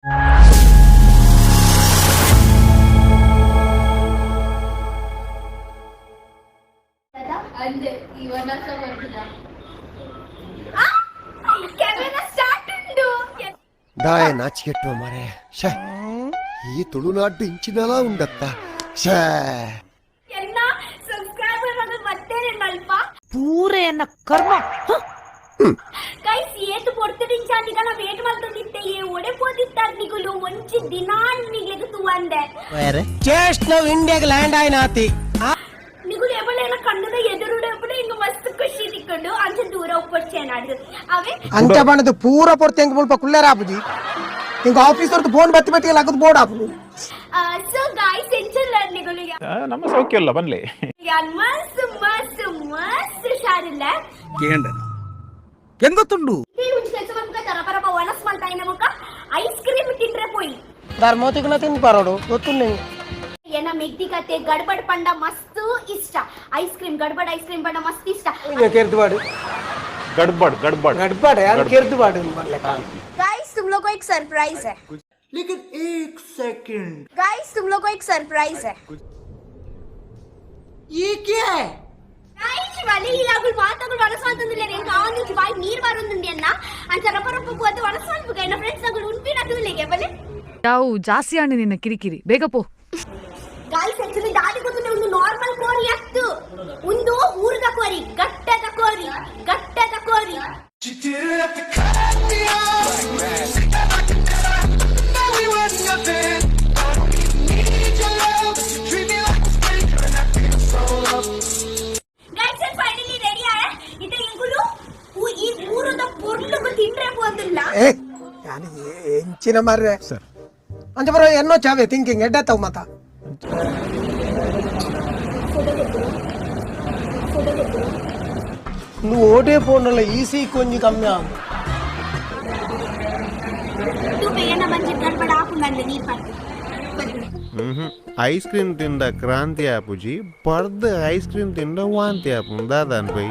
ಅಂದೆ ಈ ವನಸ ಬರ್ಪುನ ಕ್ಯಾಮೆರಾ ಸ್ಟಾರ್ಟ್ ಉಂಡು. ದಾಯ ನಾಚಿಕೆಟ್ಟು ಮಾರೆ. ಶೇ, ಈ ತುಳುನಾಡು ಇಂಚಿನಲ ಉಂಡತ್ತ ಶೇ. ಎನ್ನ ಸಬ್ಸ್ಕ್ರೈಬರ್ ಅನ್ನು ಬತ್ತೇನೆ ಅಲ್ಪ. ಪೂರೆಯನ್ನ ಕರ್ಮ. ಗೈಸ್, ಏತು ಪೊರ್ತುಡಿಂಚಾನಿಗಲ ವೇಟ್ ಮಲ್ತೊಂದಿತ್ತೆ, ಏ ಒಡೆ ಪೋದಿತ್ತಾರ್ ನಿಗುಲು, ಒಂಜಿ ದಿನಾನ್ ನಿಗ್ಲೆಗ್ ತೂವಂದೆ. ಜಸ್ಟ್ ನಾವು ಇಂಡಿಯಾಗ ಲ್ಯಾಂಡ್ ಆಯ್ನಾತಿ. ನಿಗುಲು ಎಬಳೆನ ಕಣ್ಣುದ ಎದುರುಡೆ ಎಪ್ಪುಡು ಇಂಗ ಮಸ್ತ್ ಖುಷಿ ತಿಕ್ಕೊಂಡು. ಅಂಚ ದೂರ ಉಪ್ಪೊಡ್ಚೇನಾಡು ಅವೇ. ಅಂಚ ಬಣ್ಣದ ಪೂರ ಪೊರ್ತು ಹೆಂಗ್ ಮುಲ್ಪ ಕುಲ್ಲೇರ ಆಪುಜಿ. ಹಿಂಗ ಆಫೀಸರ್ ಫೋನ್ ಬತ್ತಿ ಬತ್ತಿ ಲಗದ್ ಬೋರ್ಡ್ ಆಪುನು. ಸೊ ಗಾಯ್ಸ್, ಎಂಚಲ್ಲ ನಿಗುಲು? ನಮ್ಮ ಸೌಖ್ಯ ಅಲ್ಲ ಬನ್ಲಿ. ಯಾನ್ ಮಸ್ತ್ ಮಸ್ತ್ ಮಸ್ತ್ ಹುಷಾರಿಲ್ಲ. ಹೆಂಗೊತ್ತುಂಡು? ಈ ಒಂಜಿ ಕೆಲಸ ಮನ್ಪುಗ, ತರ ಪರಪ ಒಣಸ್ ಮಲ್ತಾಯಿನ ಮುಖ ಐಸ್ ಕ್ರೀಮ್ ತಿಂದ್ರೆ ಪೋಯಿ. ಧರ್ಮೋತಿಗ್ನ ತಿನ್ ಬರೋಡು ಗೊತ್ತು ನಿಂಗೆ. ಏನ ಮೆಗ್ದಿ ಕತೆ ಗಡ್ಬಡ್ ಪಂಡ ಮಸ್ತ್ ಇಷ್ಟ. ಐಸ್ ಕ್ರೀಮ್ ಗಡ್ಬಡ್ ಐಸ್ ಕ್ರೀಮ್ ಪಂಡ ಮಸ್ತ್ ಇಷ್ಟ. ಕೆರ್ದುಬಾಡು. ಗಡ್ಬಡ್ ಗಡ್ಬಡ್. ಗಡ್ಬಾಡ ಯಾರು ಕೆರ್ದುಬಾಡು. गाइस, तुम लोग को एक सरप्राइज है, लेकिन एक सेकंड। गाइस, तुम लोग को एक सरप्राइज है। ये क्या है? गाइस, వలి అగులు మాతగులు వనసంతుందిలే. నేను కావాలి బాయ్ నీరు ಬರುಂದುಂಡಿ ಅನ್ನ ಅಂಚ ರಪ್ಪ పోతే వనసంపు ಕೈನ ಫ್ರೆಂಡ್ಸ್ ಅಗುలు ಉನ್ಪಿನದು ಬಲೆ. ಯಾವು ಜಾಸ್ತಿ ಆಣಿ ನಿನ್ನ ಕಿರಿಕಿರಿ, ಬೇಗ ಪೋ. ಗಾಯ್ಸ್, ಆಕ್ಚುಲಿ ದಾಡಿ ಗೊತ್ತುಂಡೆ, ಒಂದು ನಾರ್ಮಲ್ ಕೋರಿ ಅತ್ತು, ಒಂದು ಊರ್ದ ಕೋರಿ, ಗಟ್ಟದ ಕೋರಿ, ಗಟ್ಟದ ಕೋರಿ. ಗೈಸ್, ಫೈನಲಿ ರೆಡಿ ಆಯ. ಇದು ಇಂಗುಲು ಈ ಊರದ ಪೊರ್ಲುಗು ತಿಂಡ್ರೆ ಪೋದಿಲ್ಲ. ಏ, ಯಾನು ಎಂಚಿನ ಮಾರ್ರೆ ಸರ್. ಅಂಚ ಬರೋ ಎನ್ನೋ ಚಾವೆ ಥಿಂಕಿಂಗ್ ಎಡ್ಡತ್ತವು ಮತ. నువ్వు ఓటే ఫోన్లో ఈసీ కొంచెం కಮ್ಮಿ ಆగు. ತೂಪೆ ಏನ ಮಂಜಿ ಗಡ್ಬಡ ಹಾಕುಂಡಂದೆ ನೀರ್ ಪರ್ದು. ಐಸ್ ಕ್ರೀಮ್ ತಿಂದ ಕ್ರಾಂತಿ ಆಪುಜಿ, ಪರ್ದ್ ಐಸ್ ಕ್ರೀಮ್ ತಿಂದ ವಾಂತಿ ಆಪುಂಡು ದಾದಾನ್ ಪೈ.